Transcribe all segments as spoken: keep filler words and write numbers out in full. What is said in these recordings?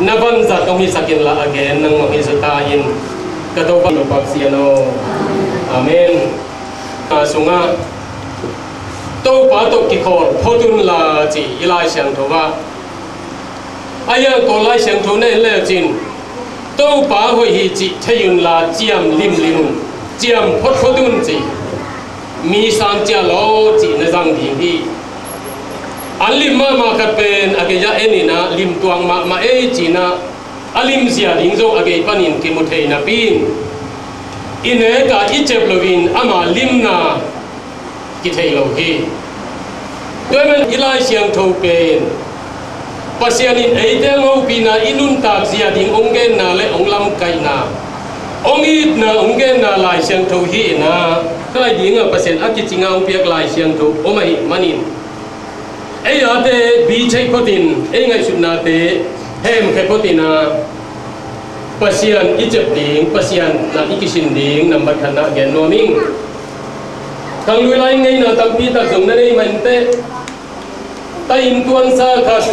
Na vanzat hong hisak inla, a gen nangmah hong hi zaw ta in. Ka Topa, Topa Pasian aw. Amen. A sungah Topa tawh kikhawl phot unla ci i Lai Siangtho ah. A hiang Kawl Lai Siangtho na en lecin, Topa hoih hi cih thei unla ciam limlim un, ciam photphot un ci. Mi sang cia law cih na zang ding hi. An lim mahmah khat pen a gei-ah en inah lim tuang mahmah ei cinah a limzia ding zong a gei panin kimu thei napi in, i nekah i cep loin ama limna kithei lo hi. Tua ahih manin i Lai Siangtho pen Pasian in eite hong hopihna, i nuntak zia ding hong genna le hong lamkaihna, hong itna hong genna Lai Siangtho hi inah, ka lai dingah Pasian a kicinga hong piak Lai Siangtho om ahih manin, ei ate bicheih photin, ei ngaihsutnate hemkhia photinah Pasian i cep ding, Pasian na i kisin ding nambat khatna gen nuam ing. Khanglui lai ngeina tampi tak zong na nei mah inteh. Ta inn tuansa khat,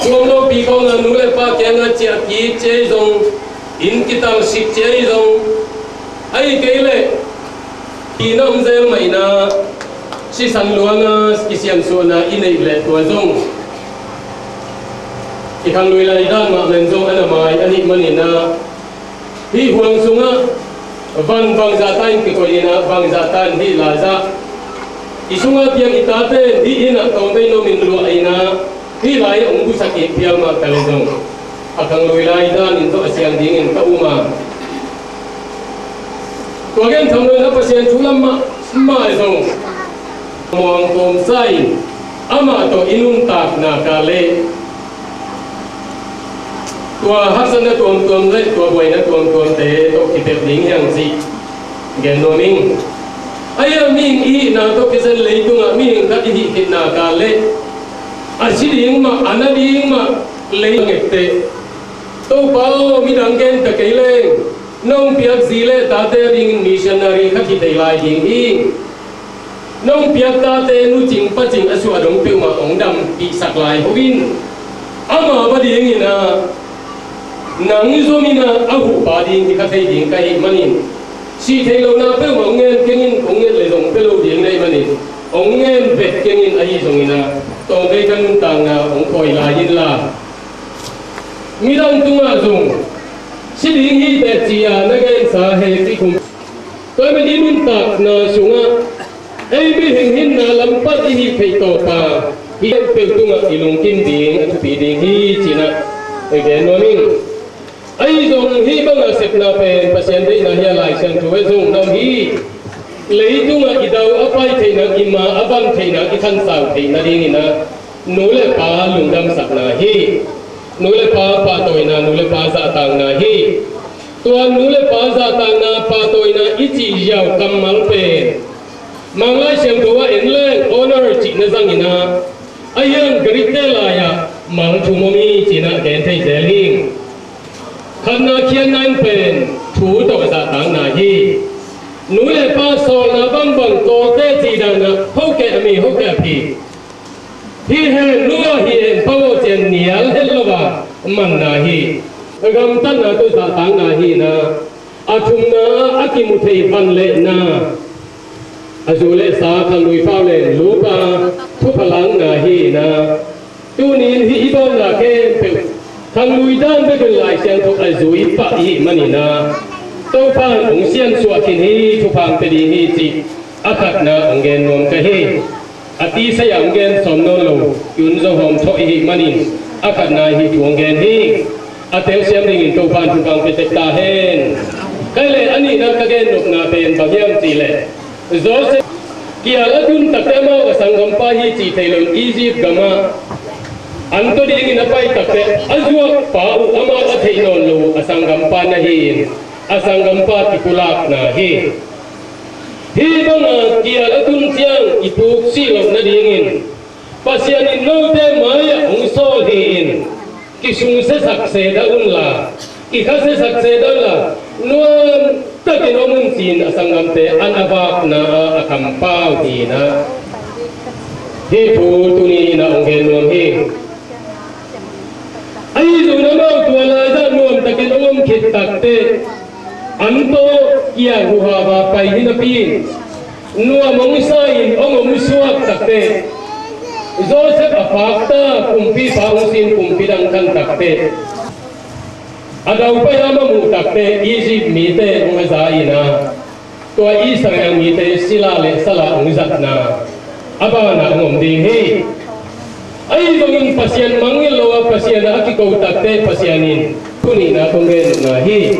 tuam lopi kawngah nu le pa kiangah ciah kik ci ei zong, inn kitalsik ci ei zong, ahih kei leh i na om zel mah inah sisan luanga kisiansuahna i neih leh tua zong i khanglui lai dan mahmah in zong a na mai ahih maninah, hih huang sungah van bangzah ta in kikoih inah bangzah ta in hih lai zah i sungah piang i tate in hih innah tawm bei nuamin luah inah hih lai hong busak i piang mah ka leh zong a khanglui lai dan in tawh a siang dingin ka um a. Tua gen tham lo inah Pasian thu lam mahmah zong muang kawmsa in amah tawh i nuntakna ka leh tua haksatna tuamtuam le tua buaina tuamtuamte tawh kipelh ding hiang cih gen nuam ing. Ahi a, mihing i hihna tawh kizen leitungah mihing khat i hih khitna ka leh a si ding mah, a na ding mah lei ngette. Topa aw, midang genta kei leng nong piak zi le tate a dingin missionary khat hi thei lai ding hi. Nong piak tate nucing pacing a suah dong peuhmah hong dampihsak lai ho in, amah va dinginah nang zom inah a huhpa ding kikha thei ding ka hih manin, sih theih lohna peuhmah hong ngen keng in, hong nget le zong pia lo ding na hih manin, hong ngen vet keng in, ahi zonginah tawm bei ka nuntakna hong poi lai inla. Midang tungah zong si ding hi teh ci-a na gensa he kikum. Tua ahih manin i nuntakna sungah ei mihing hinna lam pan i hih theih tawpa hih peuh tungah i lungkim ding a thupi ding hi cinah i gen nuam ing. Ahi zong hih banga sepna pen Pasian deihna hi a, Lai Siangtho ah zong na om hi. Leitungah i dau a pai theih nang, i ma a van theih nang, i khansau theih nadinginah nu le pa lungdamsakna hi. Nu le pa pahtawina, nu le pa zahtakna hi. Tua nu le pa zahtakna, pahtawina i cih ziau kammal pen Manglai Siangtho ah en leng honor cih na zanginah, ahi hang Greek-te lai-ah mal thum om hi cinah gen thei zel hi. Khatna khiatna in pen thu tawh zahtakna hi. Nu le pa sawlna bangbang Kawlte cih danah hokeh a mi, hokeh a phi. Hih hen nu ah hih hen pa aw ci-a nial het lo a manna hi. Gamtatna tawh zahtakna hi inah, a thumna ah a kimu thei van le na, a zu le sa, khanglui pau le lupa thupha lakna hi inah, tuni in hih i bawlna khempeuh khanglui dan bekin Lai Siangtho a zui pah i hih maninah, Topa in hong siansuah khin hi, thupha hong pia ding hi cih a khatna hong gen nuam ka hi. A tisa-ah hong gen sawm nawn lo, i hun zong hawm thawh i hih manin a khatna hih thu hong gen hi. A teu siam dingin Topa in thupha hong pia tek ta hen. Kei le a nihna ka gen nopna pen bang hiam cih leh, Joseph kial a tun takteh amau a sanggampa hi cih thei loin Egypt gamah an tawh dingin a pai takteh a zuakpa uh amau a theih nawn lo uh a sanggampa na hi-in a sanggampa kipulakna hi. Hih banga kial a tun ciang i puk sih loh nadingin Pasian in note mai-ah hong sawl hi-in, kisungsiasak se dah unla, kikhasiasak se dah unla, nuamtakin om un ci-in a sanggamte an a vakna-ah a kampau hi inah, hih thu tuni inah hong gen nuam hi. Ahi zongin amau tua laizah nuamtakin hong om khit takteh, an tawh kiang huhava pai hi napi in, nuam hong sa-in hong om suak takteh, Joseph a pakta kumpipa hong sin kumpi dang khan takteh, a daupai a mamuh takteh Egypt mite hong a za-in a, tua Israel mite sila le sala hong zatna a banah hong om ding hi. Ahi zongin Pasian mangngilh lo a Pasian a kiko takteh Pasian in thu nihna kong gen nopna hi.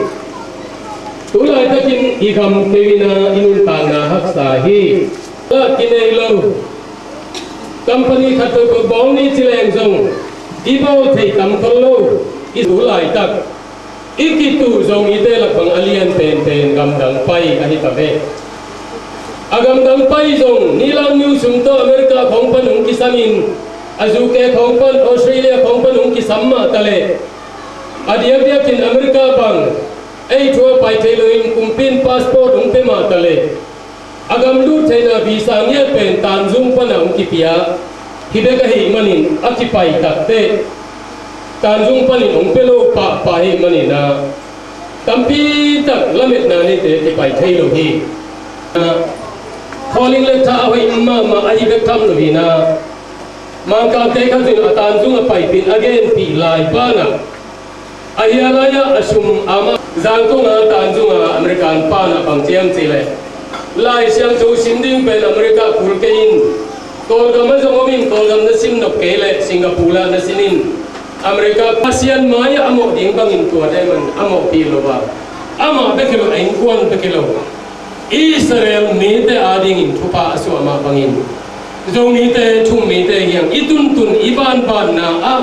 Tu laitakin i gam keu in a i nuntakna haksa hi. La kinei lo. Company khat tawh bawng ni ci leng zong i bawl thei tam khol lo. I tu laitak i kituh Zomite lak bang a lian penpen gamdang pai ahi ta ve. A gamdang pai zong nilam niu sum tawh America khawng pan hong kisam in, a U K khawng pan, Australia khawng pan hong kisam mah ta leh, a diakdiakin America bang ei thu a pai thei loin kumpi in passport hong pia mah ta leh, a gam lut theihna visa ngiat pen Tanzung pana hong kipia hi bek ahih manin a kipai takteh Tanzung panin hong pia lo pahpah ahih manin a, tampi tak lametna neite kipai thei lo hi. Calling letter a hoih mahmah ahi bek tham lo hi a, Mangkangte khat in a Tanzung a paipih a genpih lai pana, a hia lai-ah a sum ama Zangkong a Tanzung a American pana bang ciam cih leh, Lai Siangtho sim ding pen America kul kei in, Kawlgam a zong om in, Kawlgam na sim nop kei leh Singapore ah na sin in, America Pasian mai-ah a mawh ding bangin tuate man a mawhpih lo a, amah bek hi lo, a innkuan bek hi lo, Israel mite adingin thupha a suah mah bangin, Zomite, Thum mite hiang i tuntun i banbanna ah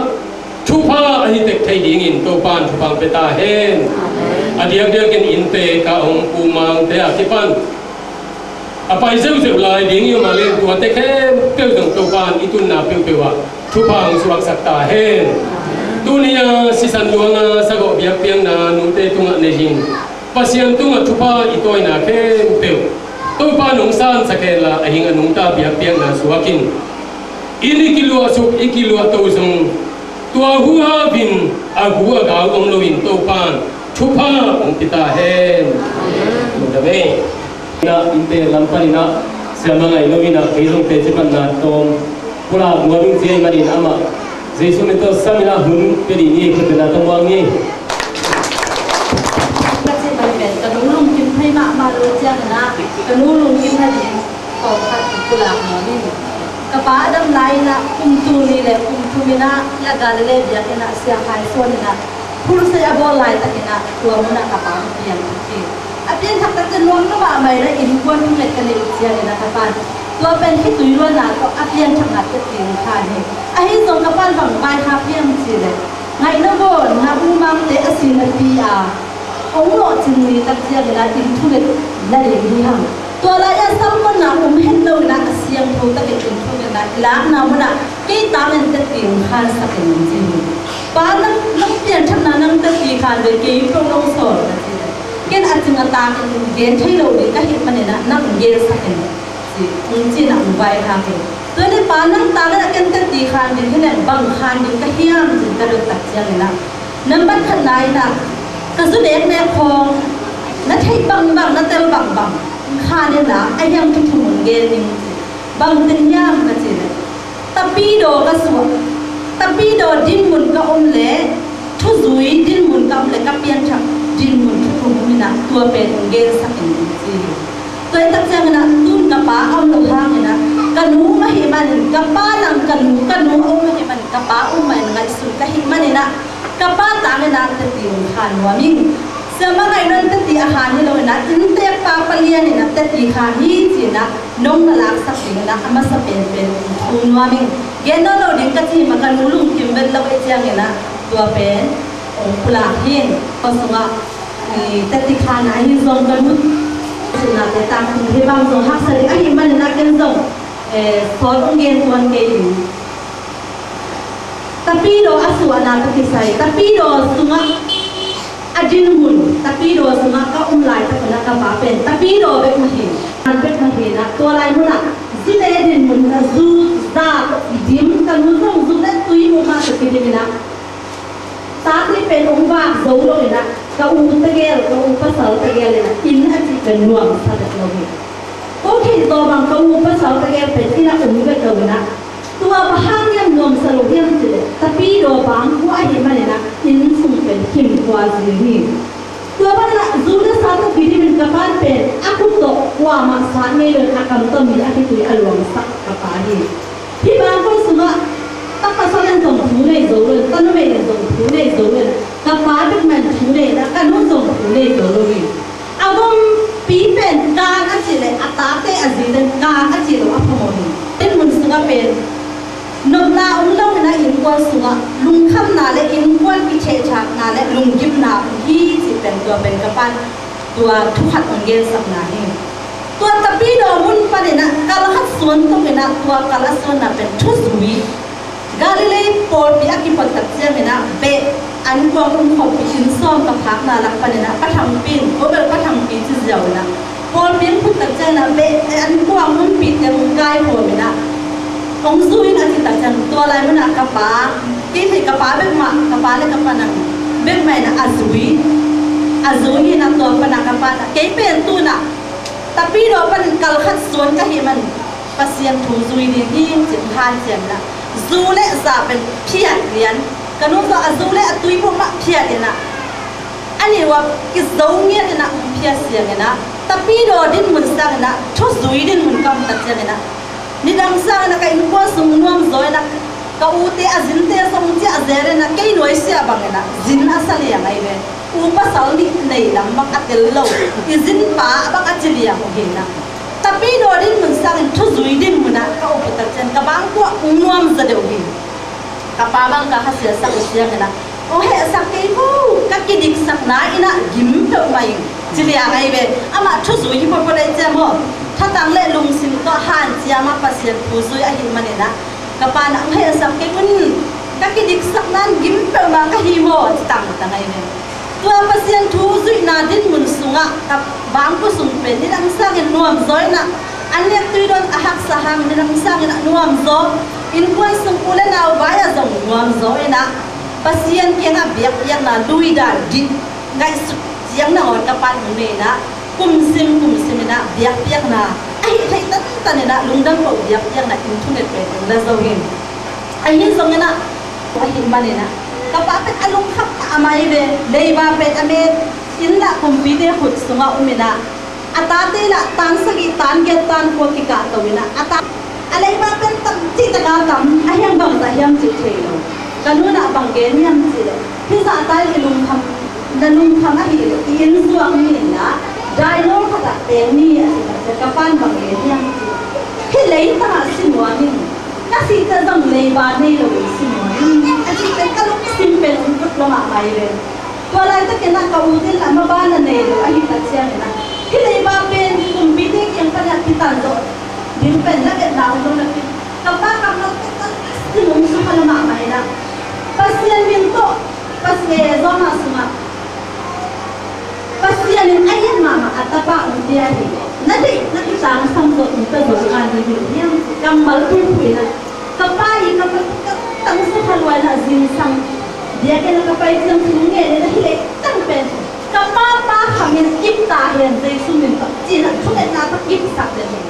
thupha ahi tek thei dingin Topan thupha hong pia ta hen. A diakdiakin innte ka hong pu Mangte a kipan a pai zeuhzeuh lai ding i om a leh tuate khempeuh zong Topan i tunna peuhpeuh ah thupha hong suaksak ta hen. Tuni a sisan luang a sagawh biakpiakna nute tungah nei in, Pasian tungah thupha i tawina khempeuh Topa nong sansak hen la, a hing a nungta biakpiakna suak in. Inn i kiluahsuk, i kiluahto zong tua huhau in a gu a gau om loin Topan thupha hong pia ta hen. Amen. Na innte lam panin ah siamah ngai lo in ah, kei zong teci panna tawm pulak nuam ing ci ahih manin amah Jesu min tawh sam in ah hun pia ding hi. Khut beng in ah tawm muang ni. Ka cih bang pen ka nu lungkim thei mahmah lo ciangin ah ka nu lungkimna ding tawmkhat pulak nuam ing. Ka pa a dam lai in ah kum tul nih le kum thum in ah i a Galilee biakinn ah Sia Khai Suan in ah Crusade a bawl laitakin ah tua munah ka pa hong piangthak hi. A piangthak takin nuamna mahmah in ah innkuan thunget ka neih uh ciangin ah ka pa'n tua pen khitui luanna tawh a piangthakna teci hong khan hi. Ahi zong ka pa'n bang vaikhak hiam cih leh, ngaihna bawl na u Mangte a si napi a hong lawhcin ni tak ciangin ah inn thunget la ding hi hang. Tua lai-ah salmonna om het lo in ah a siangtho takin inn thungetna i lakna munah kei tangin teci hong khansak in ci hi. Pa, nang, nang pianthakna nang teci khan ve, kei peuh nong sawl ka ci. Ken a cing a tangin gen thei lo ding ka hih manin ah nang gensak in ci, hong ci in ah hong vaikhak hi. Tua ni, Pa, nang tangin ah ken teci khan ding hi leh bang khan ding ka hiam ci ka dot tak ciangin ah, nambat khatna in ah ka zu neknek khawng na theih bangbang, na tel bangbang khan in ah, a hiang thu thum hong gen ning ci. Bangteng hiam ka cih leh, tapidaw ka suah, tapidaw dinmun ka om leh, thuzui dinmun ka om leh, ka pianthak dinmun thu thum om in ah tua pen hong gensak in ci hi. Tua hi tak ciangin ah tun ka pa a om lo hangin ah ka nu om ahih manin, ka pa nang ka nu, ka nu a om ahih manin ka pa um mah in ngaihsun ka hih manin ah ka pa tangin ah teci hong khan nuam ing. Siamah ngaihna in teci a khan hi lo in ah innteekpa palian in ah teci khan hi ci in ah nong na laksak ding in ah a masa penpen hong thum nuam ing. Gen nawn lo ding ka ci mah, ka nu lungkim vet lo ahih ciangin ah tua pen hong pulak hi. Ka sungah i teci khan ahi zong ka nu cinate tangtun hi bang zong haksa ding ahih manin ah ken zong eh, sawt hong gen tuan kei ning. Tapidaw a suahna ka kisai, tapidaw sungah a dinmun, tapidaw sungah ka um laitak un ah ka pa pen tapidaw bek mah hi, an bek mah hi in ah tua lai mun ah zute dinmun, ka zu za tawh kidim, ka nu zong zu le tui muh mah tawh kidim in ah Tate pen hong vak zo lo in ah, ka u tegel, ka u pasal tegel in ah, inn a cih pen nuamsa bek lo hi. Ko theih tawh bang ka u pasal tegel pen inn ah om bek lo in ah, tua bang hang hiam nuamsa lo hiam cih leh, tapidaw bangkua ahih manin ah, inn sung pen khim kua zi hi. Tua bang in ah, zu le sa tawh kidim in ka pa pen a khut tawh kuamah sat ngei lo in, a kam tawh mi a khitui a luangsak ka pa hi. Hih bangkua sungah, ta pasal in zong thu nei zo lo in, ta numei in zong thu nei zo lo in, ka pa bek mah in thu nei in ah, ka nu zong thu nei zo lo hi. A gompi pen Kang a cih leh, a tate a zi pen Kang a cih loh a phamawh hi. Dinmun sungah pen nopna om lo in ah, innkuan sungah lungkhamna le innkuan kithehthakna le lunggimna om hi cih pen, tua pen ka pa'n tua thu khat hong gensakna hi. Tua tapidaw mun panin ah kal khat suan tung in ah, tua kal a suanna pen thuzui. Galilee pawlpi a kipan tak ciangin ah, beh, ankuang um khawmpi inn sawm ka phakna lak panin ah, Pa Thangpi in, ko bel Pa Thangpi ci ziau in ah, pawlpi hong phut tak ciangin ah, beh, ankuang umpite hong kaikhawm in ah, hong zui in a cih tak ciang, tua lai mun ah ka pa, kei thei ka pa bek mah, ka pa le ka pa nang bek mah in ah a zui. A zui in ah, tua pan ah ka pa in ah, kei pen tu in ah tapidaw panin kal khat suan ka hih man, Pasian thu zui ding hi, ci-in hanciam in ah, zu le za pen phiat lian. Ka nu zong a zu le a tui peuhmah phiat in ah, a nih uh ah kizo ngiat in ah hong phiat siang in ah, tapidaw dinmun sangin ah, thuzui dinmun ka om tak ciangin ah, nidang sangin ah ka innkuan sung nuamzaw in ah, ka ute a zinte zong ciah zel in ah, kei nuaisiah bangin ah zin a sa liang ahi ve. U pasal nih nei lam bang a tel lo, i zinpa bang a ci liang uh hi in ah, tapidaw dinmun sangin thuzui dinmun ah ka om uh tak ciang ka bangkua hong nuamzaw deuh hi. Ka pa bang ka khasiasak uh ciangin ah, hong hehsak kei maw, ka kidiksakna in ah gim peuhmah ing, ci liang ahi ve. Amah thuzui hi pawlpawlai ciang maw, thatang le lungsim tawh hanciam a, Pasian thu zui ahih manin ah, ka pa in ah, hong hehsak kei un, ka kidiksakna in gim peuhmah ka hi maw, ci tangtang ahi ve. Tua Pasian thu zuihna dinmun sungah ka bangkua sung pen nidang sangin nuamzaw in ah, an nek tui dawn a haksa hang nidang sangin ah nuamzaw, innkuan sung u le nau vai ah zong nuamzaw in ah, Pasian kiangah biakpiakna, lui dan, dih, ngaihsut ciang nangawn ka pa'n hong nei in ah, kum sim kum sim in ah biakpiakna, a hih theih tantan in ah lungdam koh biakpiakna inn thunget pen hong la zo hi. Ahi zongin ah, ahih manin ah, ka pa pen a lungkham mahmah hi ve. Leiba pen a met in ah, kumpite khut sungah om in ah, a tate lah tan sagih, tan giat, tan kua kikah to in ah, a ta, a leiba pen tam cihtak a tam, a hiang bangzah hiam cih thei lo. Ka nu in ah bang gen hiam cih leh, hih zahta i lungkham, na lungkham ahih leh i inn zuak ni in ah, dainawl khat ah teng ni, a cih tak ciang ka pa'n bang gen hiam cih leh, hih leitang ah si nuam ing, ka sih teh zong leiba nei lo in si nuam ing, a cih pen ka lungsim pen hong put lua mahmah hi ve. Tua laitakin ah ka u in lah maban a nei lo ahih tak ciangin ah, hih leiba pen kumpite kiang pan ah kitan zawh ding pen lametna om lo napi, ka pa kammal pen ka lungsim hong sukha lua mahmah in ah, Pasian min tawh, Pasian, Johan sungah, Pasian in a it mahmah a tapa hong pia hi. Na deih na kitangsam zawh, hong pia zo kan ding hi hiam, kammal puipui in ah, ka pa hi, ka pa, ka tang sukha lua in ah, zingsang biakinn ah ka pai ciang thu ngen in ah, hih leitang pen ka pa, Pa kham in kip ta hen, Jesu min tawh, ci in ah thungetna tawh kipsak den hi.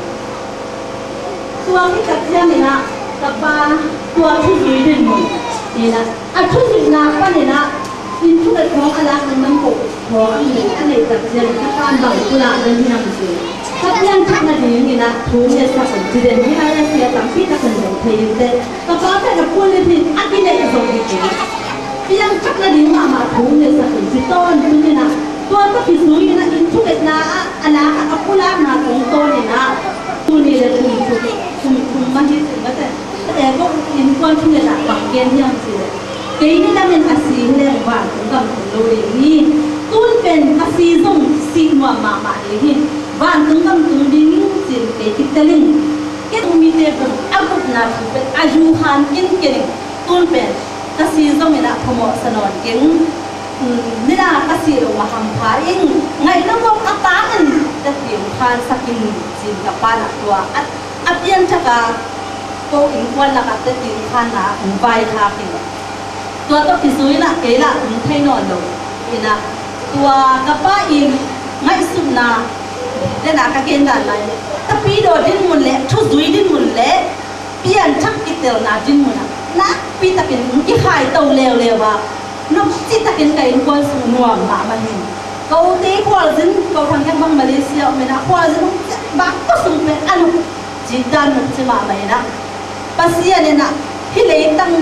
Tua khit tak ciangin ah ka pa, tua thuzui dinmun in ah, a thuzuihna panin ah inn thunget khawng a lak, lungdam koh khawng a neih tak ciangin ka pa'n bang pulak den hiam cih leh, ka piangthak nadingin ah thu ngetsak un ci den hi. Lai-a sia tampi tak in zong thei in teh, ka pa pen a puan le phin a kineih zong hi kei. Piangthak nading mahmah thu ngetsak un ci tawntung in ah, tua tawh kizui in ah inn thungetna ah a lak ah a pulakna tungtawn in ah, tuni le kum thum, kum thum mah hi cih mah teh, ka te ko innkuan thungetna bang gen hiam cih leh, kei nidangin a si hi leng vantung gam tung lo ding hi. Tun pen ka si zong si nuam mahmah ding hi. Vantung gam tung ding ci-in kei kitel ing. Kei tung mite pen a gupna thu pen a yu khan kinken ing. Tun pen ka si zongin ah phamawh sa nawn keng. Nidang a ka si loh mah hampha ing, ngaihna mawk a tang in teci hong khansak ing, ci-in ka pa'n ah tua a, a piangthak a, ko innkuan lakah teci hong khanna hong vaikhak ing. Tua tawh kizui in ah kei lah om thei nawn lo. In ah tua ka pa in ngaihsutna, den ah ka gen dan lai, tapidaw dinmun le thuzui dinmun le pianthak kitelna dinmun ah nakpi takin hong kikhaito leuleu a, nopci takin ka innkuan sung nuam mahmah hi. Ka ute khualzin, ka u Thang Khen bang Malaysia om in ah, khualzin hong ciah bang kua sung pen a nopci dan nopci mahmah in ah, Pasian in ah hih leitang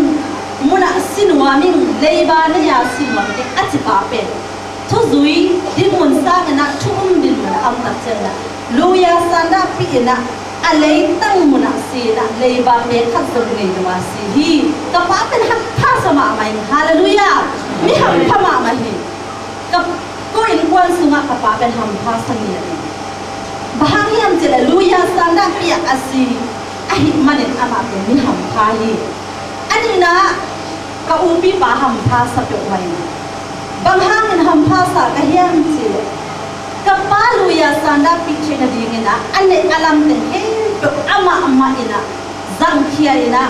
mun ah si nuam ing, leiba nei a si nuam ing a ci pa pen thuzui dinmun sang in ah thu um dinmun ah a om tak ciangin ah, Luya Sandahpi in ah a leitang mun ah si in ah leiba pek khat zong nei lo a si hi. Ka pa pen hampha sa mahmah ing. Halleluiah. Mi hampha mahmah hi. Ka, ko innkuan sungah ka pa pen hampha sa ngiat ing. Bang hang hiam cih leh Luya Sandahpi ah a si ahih manin amah pen mi hampha hi. A nihna, ka upipa hampha sa peuhmah ing. Bang hangin hampha sa ka hiam cih leh, ka pa Luya Sandahpi theih nadingin ah a neih a lam teng khempeuh amah mah in ah zangkhia in ah,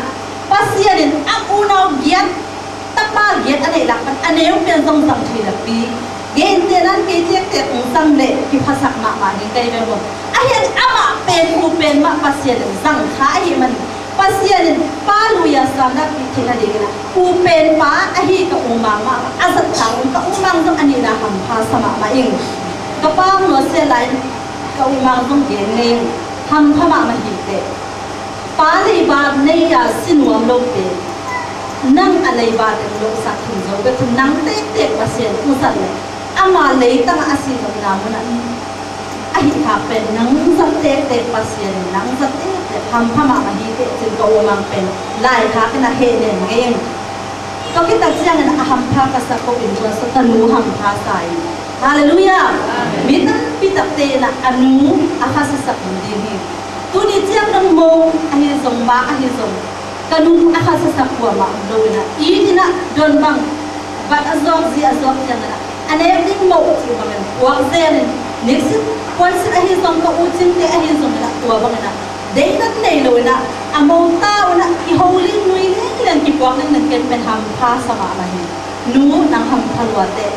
Pasian in a unau giat, tapa giat a neih lak pan a neu pen zong zang thei napi, gentehna-in kei tektek hong zang leh kiphasak mahmah hi kei ve maw. Ahi hangin amah pen, u pen mah Pasian in zang kha ahih manin, Pasian in pa Luya Sandahpi theih nadingin ah u pen pa ahi ka u Mang mah a zat hangin ka u Mang zong a nihna hampha sa mahmah ing. Ka pa hong nusia lai-in ka u Mang zong gen ngei ing. Hampha mahmah hi teh. Pa leiba nei a si nuam lo pen, nang a leiba teng lo sak khin zo bek, nang tektek Pasian u zat leh ama leitang ah a si nopna mun ah ahi kha pen nang zat tektek Pasian in nang zat tektek hampha mahmah hi teh, ci-in ka u Mang pen laikhak in ah hehnem ngei ing. Tua khit tak ciangin a hampha ka sak ko in tua sa ka nu hampha sa ing. Halleluiah. Amen. Mi tampi takte in ah a nu a khasisak ding hi. Tuni ciang dong mo ahi zong, ma ahi zong, ka nu a khasisak kuamah om lo in ah, it in ah don bang, bat a zuak, zi a zuak ciangin ah a nek ding mo cih bangin puak zel in, niksit puansit ahi zong, ka u Cingte ahi zong in ah tua bangin ah deinak nei lo in ah, a mo ta un ah kiho lin, nui lin, lin kipuak lin, lin ken pen hampha sa mahmah hi. Nu, nang hampha lua teh.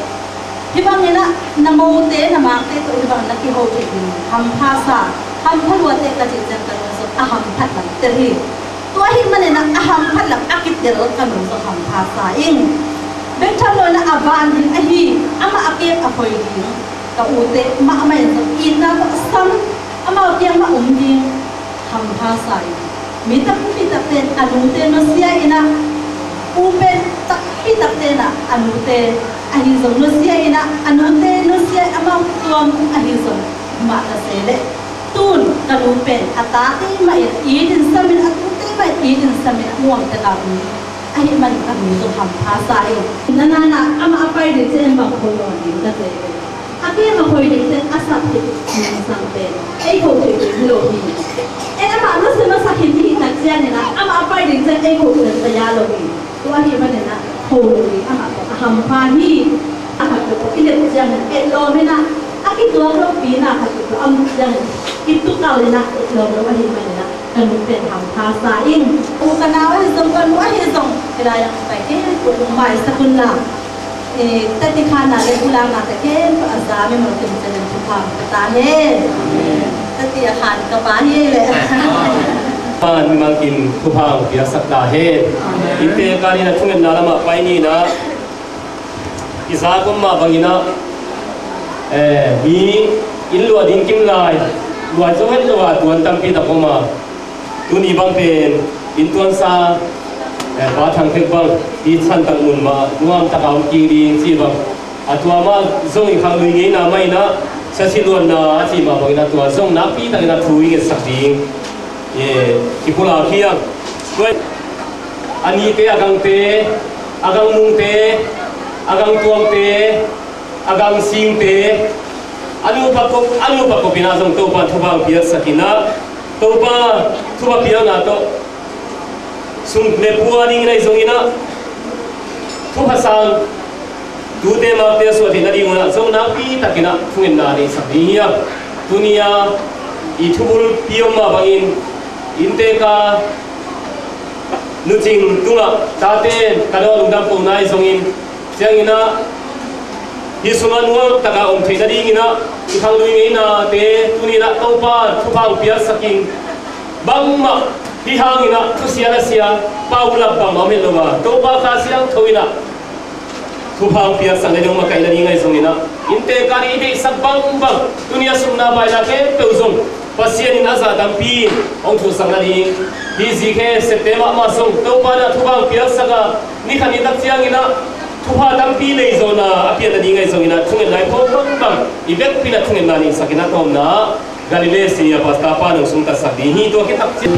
Hih bangin ah na mote, na makte tawh hih bangin na kiho theih ding hampha sa, hampha lua teh ka cih ciang ka nu zong a hamphat lam tel hi. Tua ahih manin ah a hamphat lam a kitel ka nu zong hampha sa ing. Bek tham lo in ah a van ding ahi, amah a kem a khoi ding ka ute mahmah in zong itna tawh sam, amau kiang mah om ding hampha sa ing. Mi tampi takte in a nute nusia in ah, u pen tampi takte in ah a nute ahi zong nusia in ah, a nute nusia in amau tuam ahi zong mah na se leh, tun ka nu pen a tate mah in it in sam in, a tute mah in it in sam in, a nuam tak a um ahih man ka nu zong hampha sa ing. Na nana amah a pai ding ciang bang khol lo ding ka se leh, a kem a khoi ding teng a sak hi, nungsang pen ei kho thei ding hi lo hi. En amah nusia masa khin i hih tak ciangin ah amah a pai ding teng ei kho thei ta ya lo hi. Tua ahih manin ah kho lo ding amah pen a hampha hi. A khat peuh i let ciangin etlawm in ah, a kituak lopi na khat peuh a om ciangin kitukal in ah etlawm lo ahih manin ah ka nu pen hampha sa ing. U ka nau ahi zong, ka nu ahi zong, hih lai-ah pai khempeuh lungmaisak un la. Eh, tati khanna le pulakna te khempeuh a za mimal kim ciangin thupha hong pia ta hen. Tati a khan ka pa hi leh. Pan mimal kim thupha hong piaksak ta hen. Innte kan in a thungetna lamah pai ni in ah, i zak om mah bangin ah, eh, mi inn luah ding kim lai, luai zo het lo a tuan tampi tak om a, tuni bang pen inntuansa, eh, Pa Thang Thek bang i santak mun mah nuam taka om kik ding ci bang, a tua mah zong i khang lui ngeina mah in ah, siasi luanna a ci mah bangin a tua zong nakpi takin a thu i ngetsak ding. Eh, i pulak hiang. Tua a nite, a gangte, a gang nungte, a gang tuangte, a gang singte, a nupa kop, a nupa kop in ah zong Topa thupha hong piaksak in ah, Topa thupha piakna tawh sum le pu a dingin ahi zongin ah, thupha sang tute makte a suah theih nading un ah zong nakpi takin ah thungetna neihsak ding hi a. Tuni a i thubulpi om mah bangin innte ka Nu Cing tungah tate ka dawh lungdam ko nai zongin, cianginah hih sungah nuam takah om theih nadinginah i khanglui ngeinate tuninah Topa thupha hong piaksak in, bangmah hih hanginah thusia nasia pau lap bangmah om het lo a, Topa Kha Siangtho inah thupha hong piaksak nading hong makaih nading ahi zonginah, innte kah i deihsak bangbang tuni a sumna baina khempeuh zong Pasian in a zah tampi in hong thusang nading. Hih zikhe sette mahmah zong Topa inah thupha hong piaksak a, ni khat ni tak cianginah thupha tampi nei zawhna a pian nading ahi zonginah thungetna i phawk bangbang i vekpi inah thungetna nihsak inah tawmna Galilee si a pastor pa nong sungtatsak ding hi. Tua khit tak ciang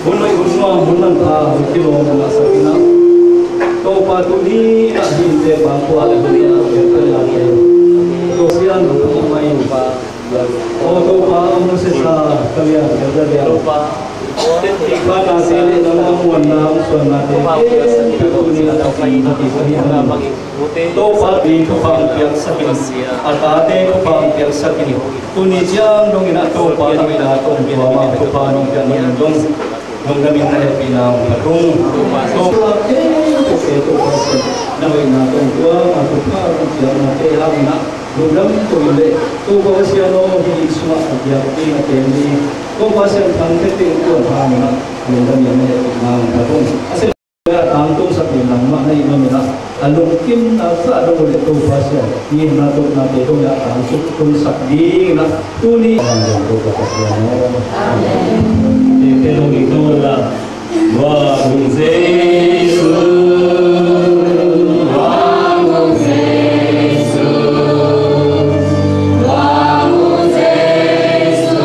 Hun hoih hun nuam hun manpha hong kilawm a, a sak in ah, Topa tuni ah hihte bang tua le hun in ah hong piak pen lak in, Topa sian hong tung mai in pa. Aw Topa, Moses a ka lian ka za lian, Topa, nate le nangmah muanna hong suannate khempeuh tuni a thakin na kisa hi hang. Topa tuni thupha hong piaksak in, a tate thupha hong piaksak in, tuni ciang dongin ah Topa na hoihna tawh hong tuam a, thupha nong piak nading dong lungdam in na hehpihna hong phat ung. Topa khempeuhte Topa Pasian na hoihna tawh hong tuam a, thupha hong piaknate hangin ah lungdam ko in leh, Topa Pasian aw, hih sungah a biak ding a kem ding, Topa Pasian thangte teng kuan hangin ah lungdam in na hehpihna hong phat ung. A sia a tangtungsak ding nangmah na hih manin ah, a lungkimna zah dong uh leh Topa Pasian, ngimna tawpnate dong in ah tangtungsak dingin ah tuni. Amen. Topa Pasian aw. Amen. Tek tek dong ding tawh la. Wah hong Jesu, wah hong Jesu, wah hong Jesu.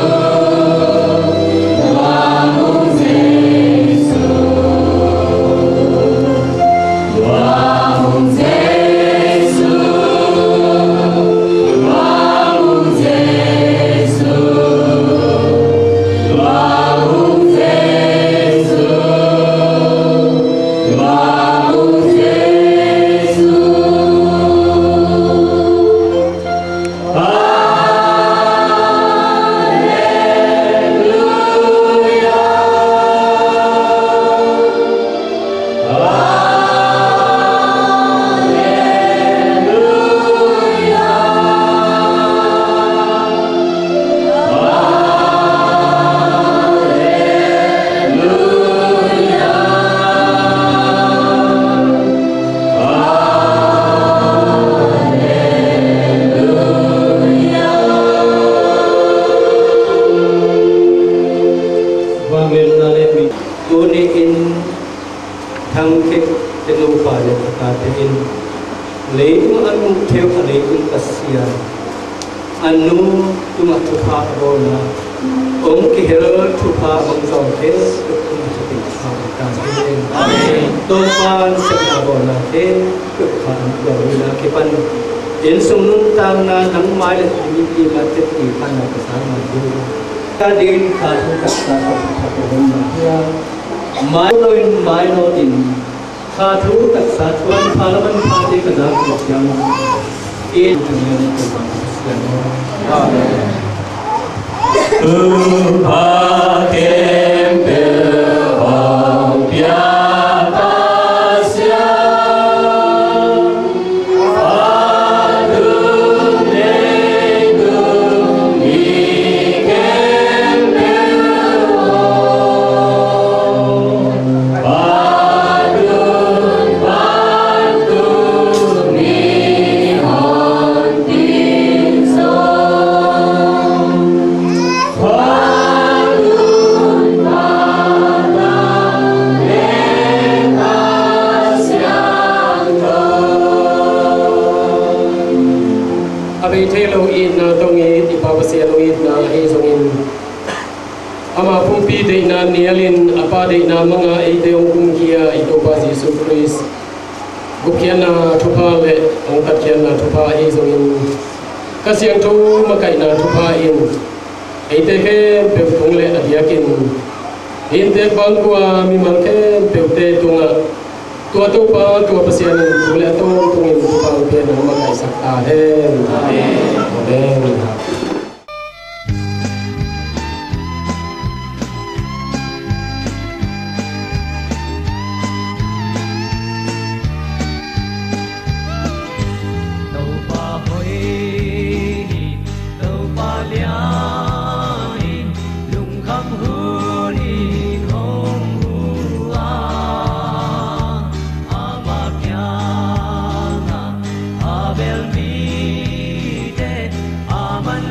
Thang Kek te nupa le a tate in leitung a muh theu a leitung Pasian a nu tungah thupha a bawlna, hong kihel thupha a hong zawng te, tuk tungah thupha a ta te. Topa in sepna bawlna te, tuk pha a zawng mi na kipan inn sung nuntakna nang mai le mipi mah tepna phanna ka sang ma tu. Ka ding kha thu taksa ka thu ka hong ma hia. Mai lo in mai lo in kha thu taksa thuan pha laman pha te ka zak lo siang. In tang yan ko ma siang. Amen. Thupha khempeuh hong pia Pasian, phat un leitung mi khempeuh hong, phat un vantung mi hong tin sawm. A bei thei lo itna tawh it i Pa Pasian hong itna ahi zongin, ama pumpi deihna nialin a Pa deihna manga eite hong kumkhia i Topa Jesuh Khrist gupkhiatna thupha le hong tatkhiatna thupha ahi zongin, Kha Siangtho makaihna thupha in eite khempeuh tung le a diakin inntek bangkua mimal khempeuhte tungah tua Topa, tua Pasian in tu le a tawntungin thupha hong pia in hong makaihsak ta hen. Amen. Amen. Topa hoih hi, Topa lian hi, lungkham hun in hong hu a, ama kiangah a bel mite a man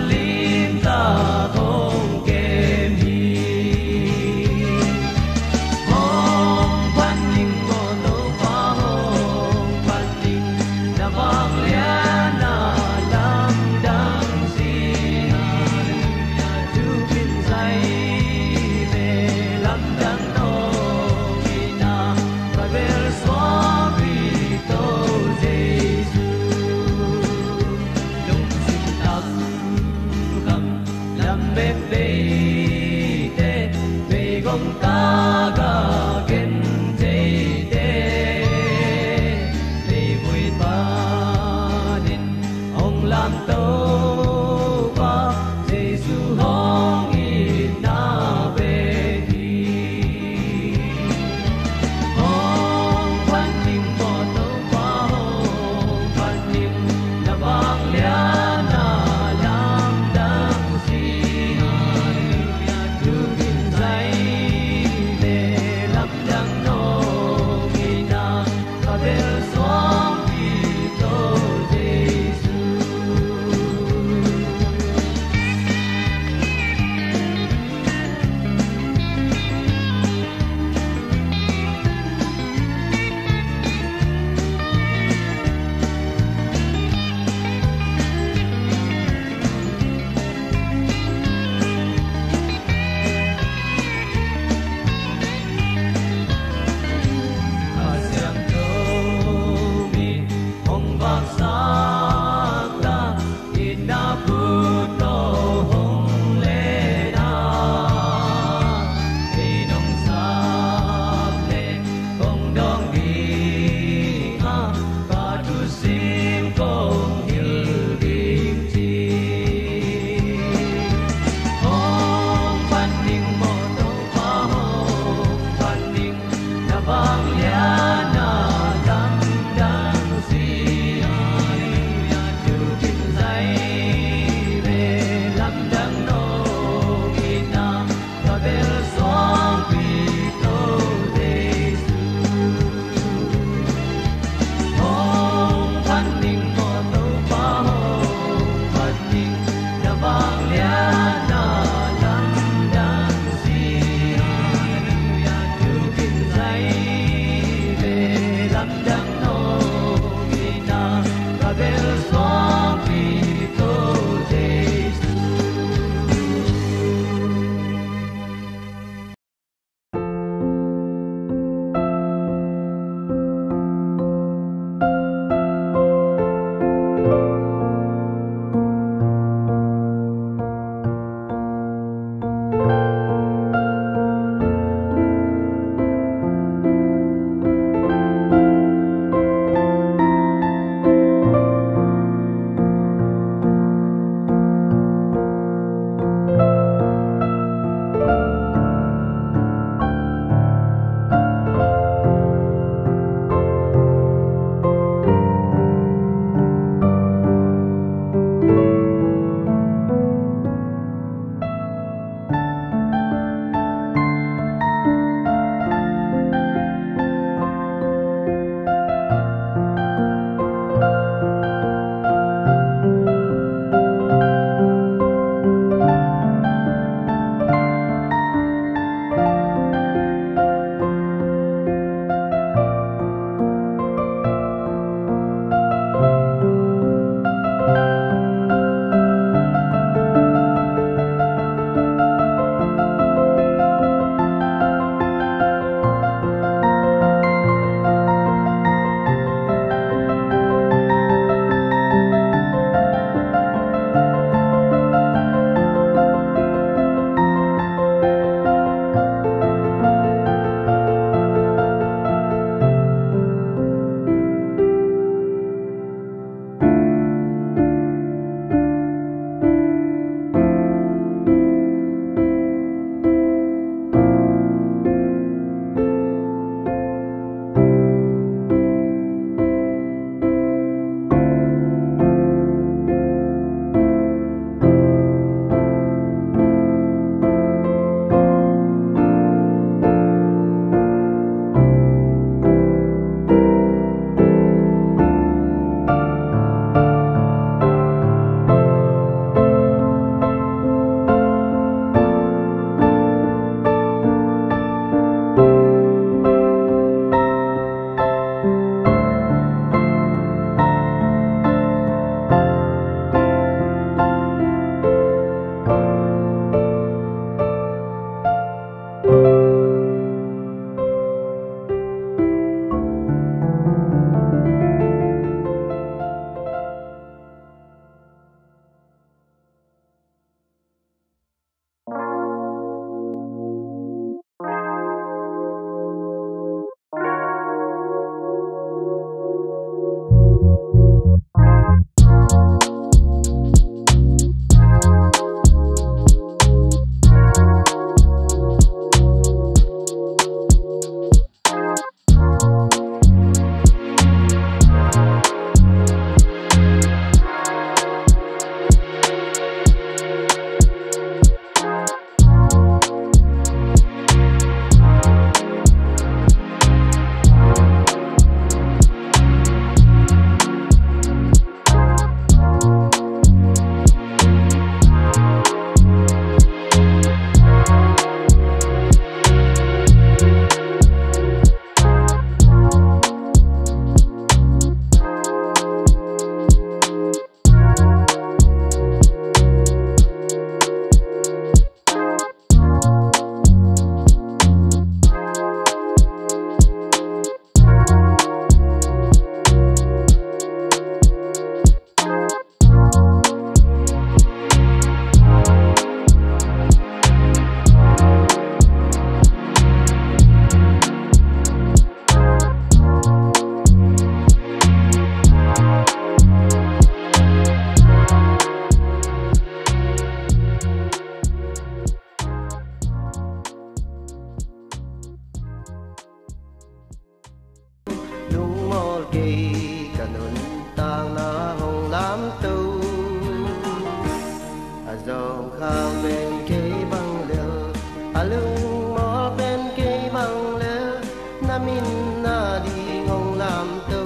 na ding hong lamto,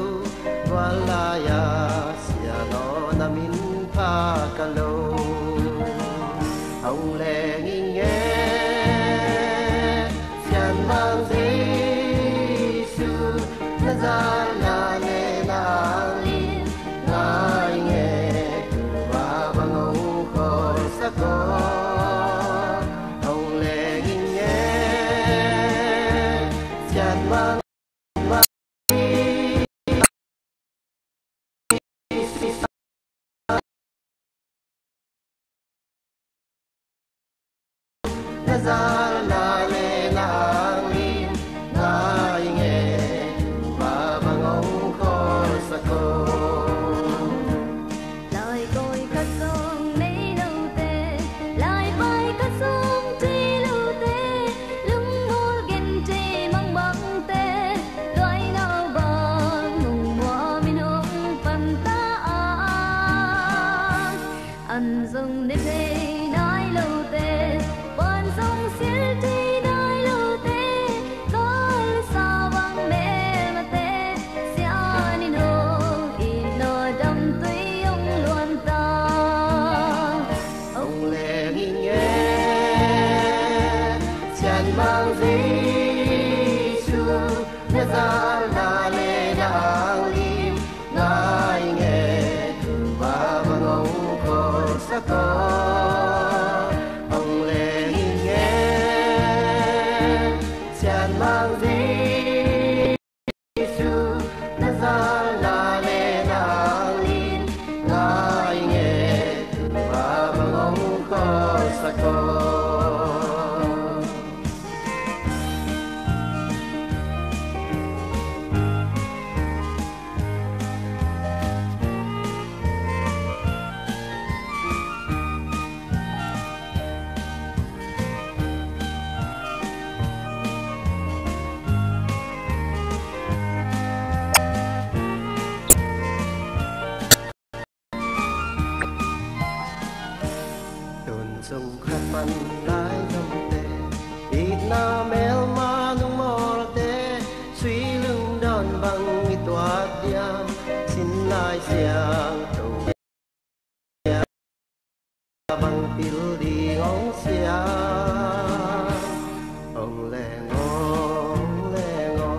tua lai-a Sian aw na min pha ka lo. Hong leng ing e, Sian Mang Jesu, na zalna le na anglim ngai ing e, tua bang hong khawlsak aw. Hong leng ing e, Sian Mang na zalna le na anglim ngai ing e, tua bang hong khawlsak aw. Laikawi khat zong nei lote, laipai khat zong ci lote, lungmual gente mangbangte, tuainau bang lungmual min hong pan ta a. An zong ne thei nai lote, puan zong sil thei nai lote, kawl sa bang melmate, Sian in hong it naw dam tui hong luan ta. Hong leng ing e, Sian Mang Jesu, na zalna le na anglim ngai ing e, tua bang hong khawlsak aw. Hong leng ing e, Sian Mang Jesu, na zalna le na anglim ngai ing e, tua bang hong khawlsak aw. Tun sung khat man lai zomte, itna melma nung mawlte, sui lungdawn bang i tuak diam, sin lai siangtho bang pil ding hong siam. Hong leng aw, hong leng aw,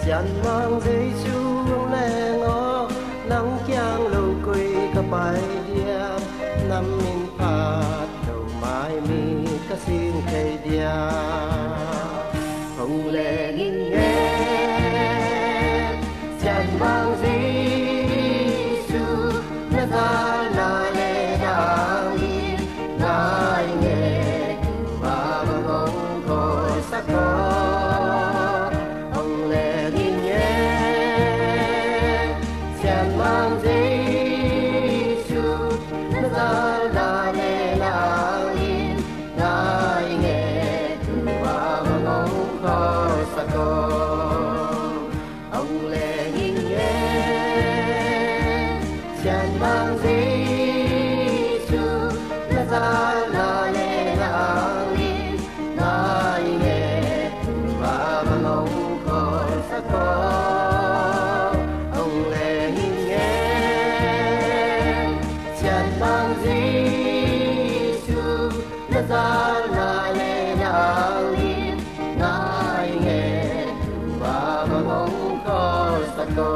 Sian Mang Jesu hong leng aw, nang kiang lo koi ka pai diam, na min phat lo mai mi ka sing thei diam. Hong leng ing e, Sian Mang Jesu, na zalna le na anglim ngai ing e, tua bang hong khawlsak aw. Hong leng ing e, Sian Mang Jesu, na zalna le na anglim ngai ing e, tua bang hong khawlsak aw. Hong leng ing e, Sian Mang Jesu, na zalna le na anglim ngai ing e, tua bang hong khawlsak aw. Hong leng ing e, Sian Mang Jesu, na zalna le na anglim ngai ing e, tua bang hong khawlsak aw.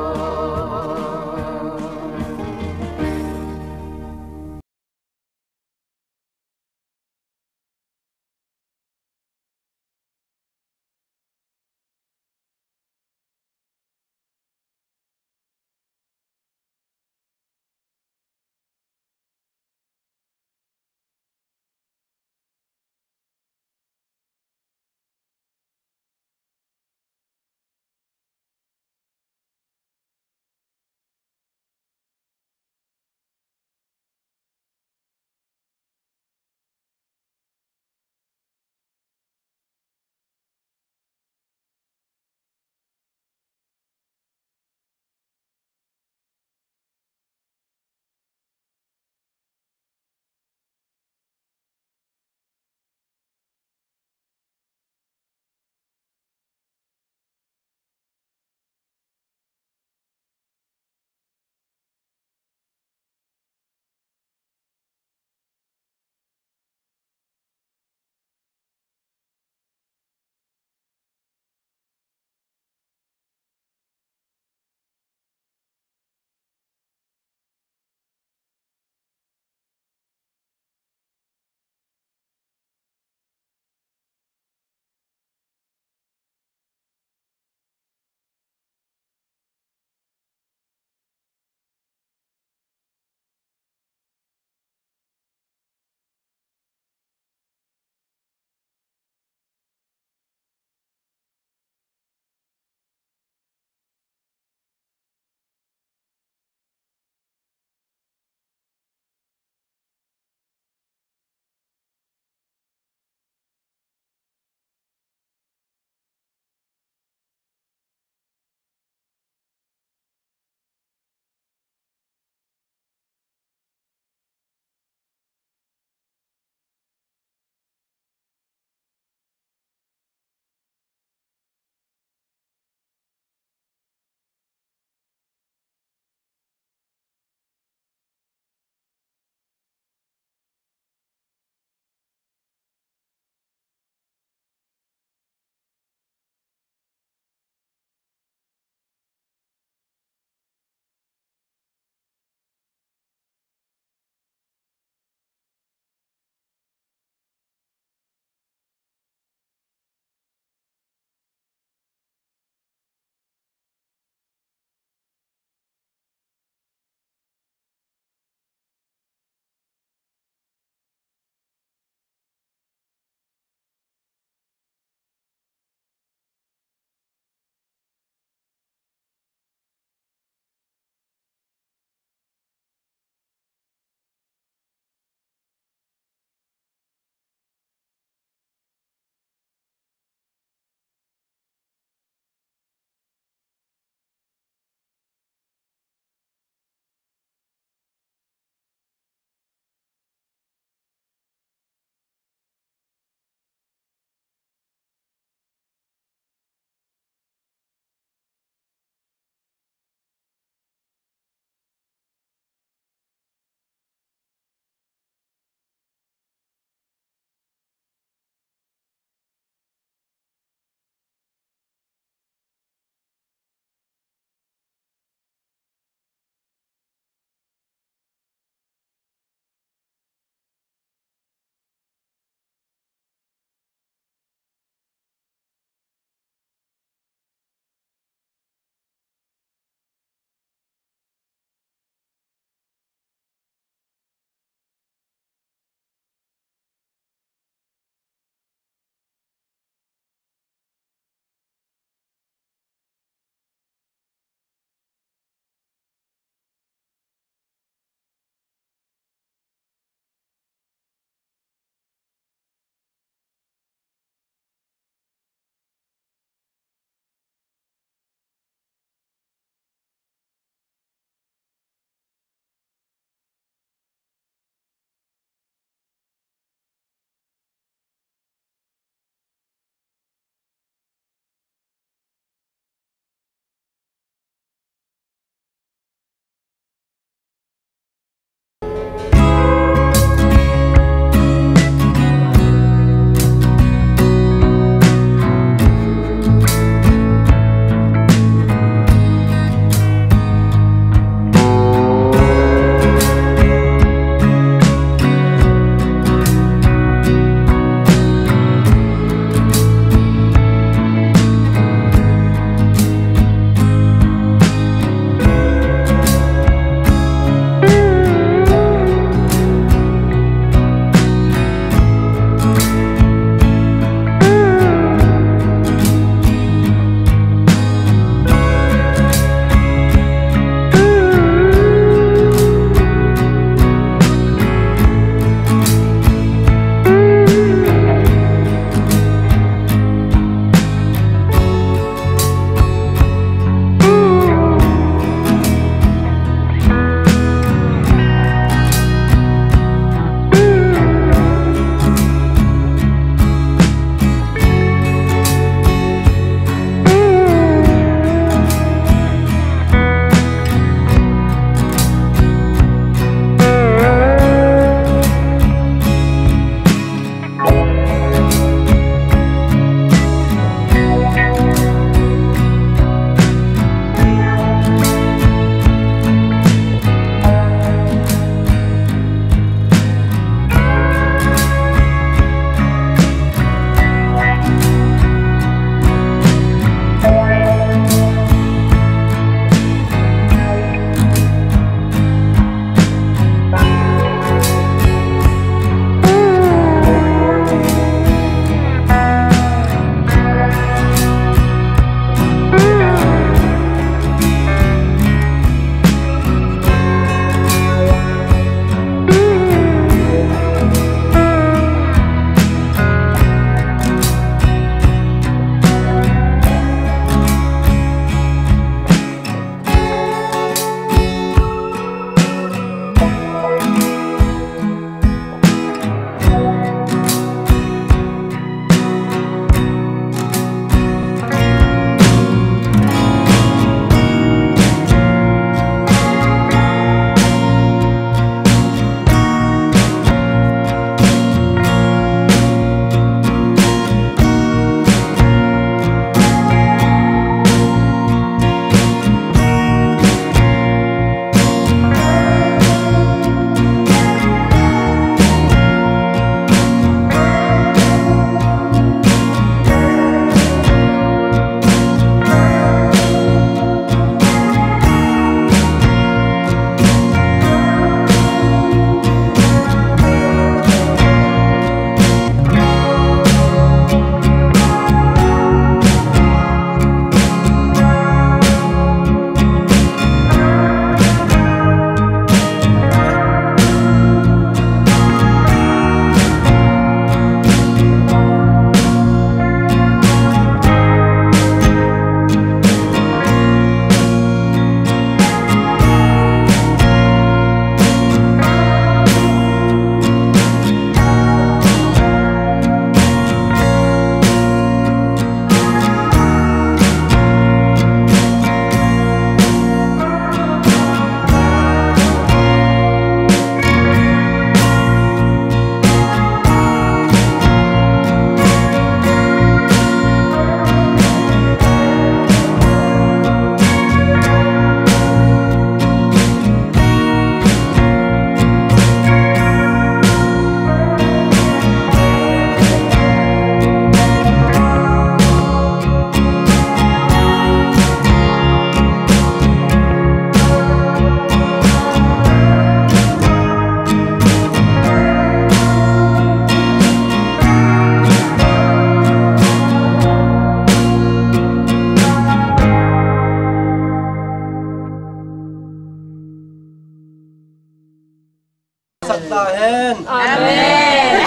Sak ta hen. Amen.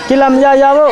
Kilam ya ya bo.